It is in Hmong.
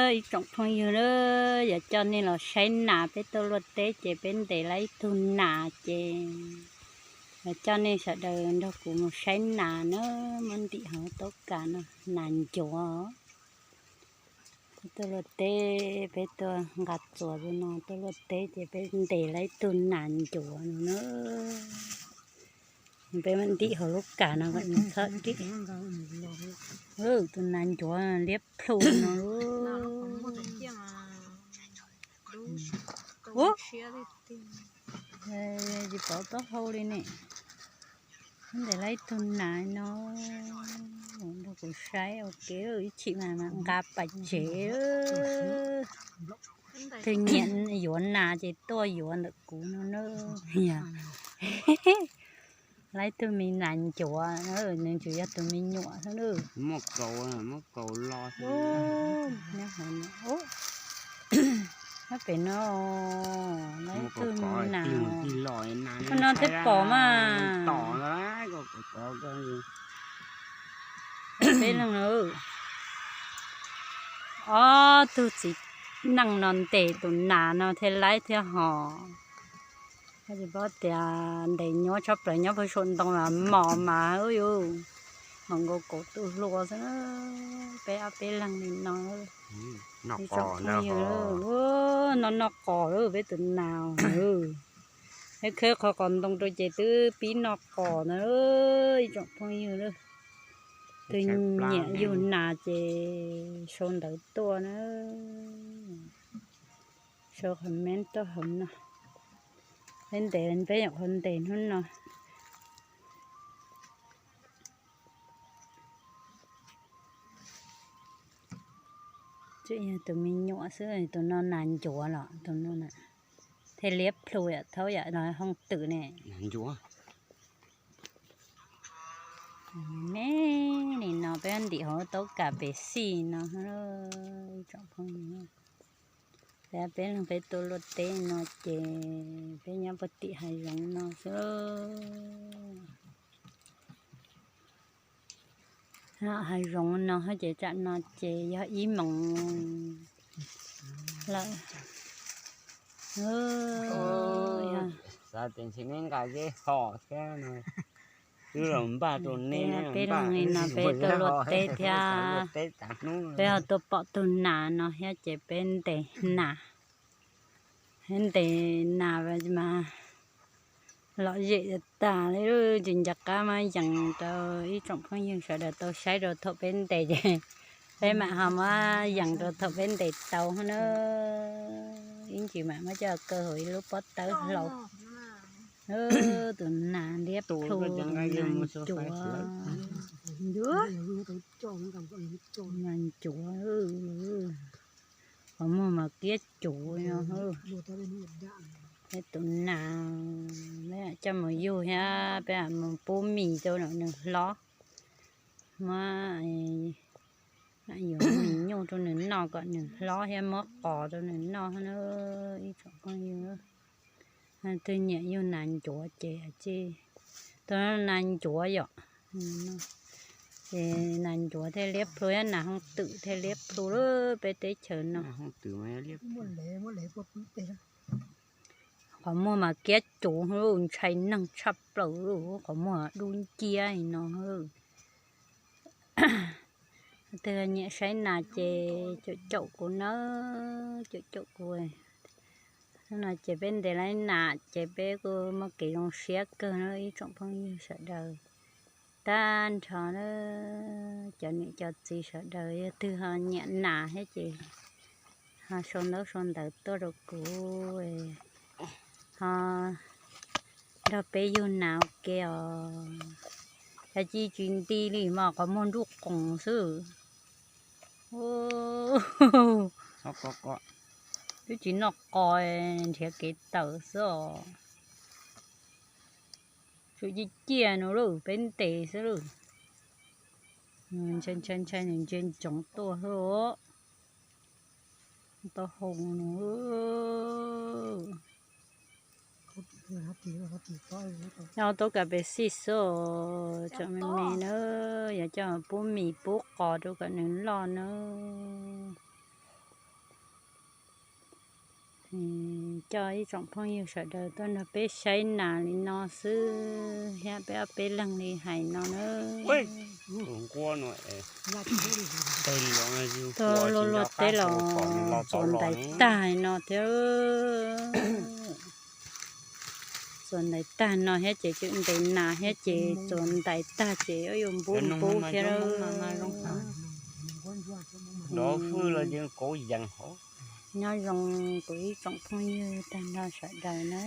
Ib tsoom phooj ywg na, yuav coj nej los saib nas, peb tuaj luaj teb ces peb ntes lawm ib tug nas ces yuav coj nej sawv daws nrog kuv mus saib nas na, muab ntim hauv taub kas no, nas ncuav. Peb tuaj luaj teb, peb tuaj nqa txuas no tuaj luaj teb ces peb ntes lawm ib tug nas ncuav no na. Peb muab ntim hauv lub kas no kom nws txhob dim. Tus nas ncuav liab plhu no. Tsis pov taub hau li ne. Ntes lawm ib tug nas no, nrog kuv saib ua ke, ib chim mas nqa pais tsev. Tus nyiam yuav nas ces tuaj yuav ntawm kuv no na. Lawm ib tug me nas ncuav, nws tsuas yog tus me nyuam xwb. Nyob pem no, lawm ib tug me nas, no thiaj pom mas. Peb leeg, ob tug txiv neej no ntes tus nas no thiaj laib thiab hos. Koj tsis paub tias ntes nyuaj tshaj plaws nyob puag saum ntoo los mos mas, u yus, mos nkaus kaum tus hlua xwb. Peb ob peb leeg li no, ib tsoom phooj ywg, noj noj qos lawm peb tus nas. Peb khawb qhov qos ntoo rau ces twb pib noj qos na, ib tsoom phooj ywg. Tus nyiam yug nas ces sau ntawv tuaj na, sau comment tuaj hauv no. Peb ntes, peb nyuam qhuav ntes hnub no. Tus me nyuam xwb, tus no nas ncuav los tus no thiaj liab plhu yam thaub yam no hoob twm ne. Me li no peb ntim hauv taub kas pes xij no, ib tsoom phooj ywg. Peb, peb leeg peb tuaj luaj teb no ces peb nyob puag tim hav zoov no xwb. Hav zoov no ces tsam no ces yog ib moos lawm. Xav tias ntshe neb nqa zeb ho thiab no, twb los npaj rau neb. Peb leeg li no peb tuaj luaj teb thiab, peb ho tuaj pom tus nas no thiab ces peb ntes nas, ntes nas mas lom zem tas li, tsis nco qab muab yees rau ib tsoom phooj ywg sawv daws tau saib rau thaum peb ntes ces peb mam ho muab yees rau thaum peb ntes tau na. Ib ntsis mam muab coj kaw hauv ib lub pob tawb hlau. Tus nas liab plhu, tus nas ncuav, nas ncuav, qhov muag mas kiab cuv no. Peb tus nas, peb coj mus yug thiab peb mus pub mis rau nws hlob, muab, yuav mis nyuj rau nws noj kom nws hlob thiab muab qos rau nws noj na, ib tsoom phooj ywg. Twg nyiam yug nas ncuav ces, tus nas ncuav yom, ces nas ncuav thiaj liab plhu thiab nas hoob twm thiaj liab plhu lawm peb teb chaws no. Qhov muag mas kiab cuv, ntshai neeg tshaj plaws, qhov muag dub nciab li no. Twg nyiam saib nas ces caum caum kuv na, caum caum kuv. Hnub no ces peb ntes lawm nas ces peb kuj muaj kev zoo siab kawg na ib tsoom phooj ywg sawv daws. Tag nrho cov niam cov txiv sawv daws yog twg ho nyiam nas thiab ces ho sau ntaub sau ntawv tuaj rau kuv, ho nrog peb yug nas ua ke os. Cas ci tsis nti li mas qhov muag nruj qoos xwb. Twb tsis noj qos, nrhiav kev tawm xwb os. Tsum ciaj ciaj no lawm, peb ntes xwb lawm. Ntshai ntshai ntshai nws ntsia ntsoov tuaj xwb os. Tau hau no. Nyob tau kas pes xij xwb os, tseem me me na, yuav coj pub mis pub qos rau kom nws loj na. coj ib tsoom phooj ywg sawv daws tuaj nrog peb saib nas li no xwb thiab, peb ob peb leeg li hais no na. Tuaj luaj luaj teb los txuas ntais tag no thiab. Txuas ntais tag no thiab ces tseem ntes nas thiab ces txuas ntais tag ces yuav yuav npub npub thiab. Nyob zoo kuv ib tsoom phooj ywg tag nrho sawv daws na.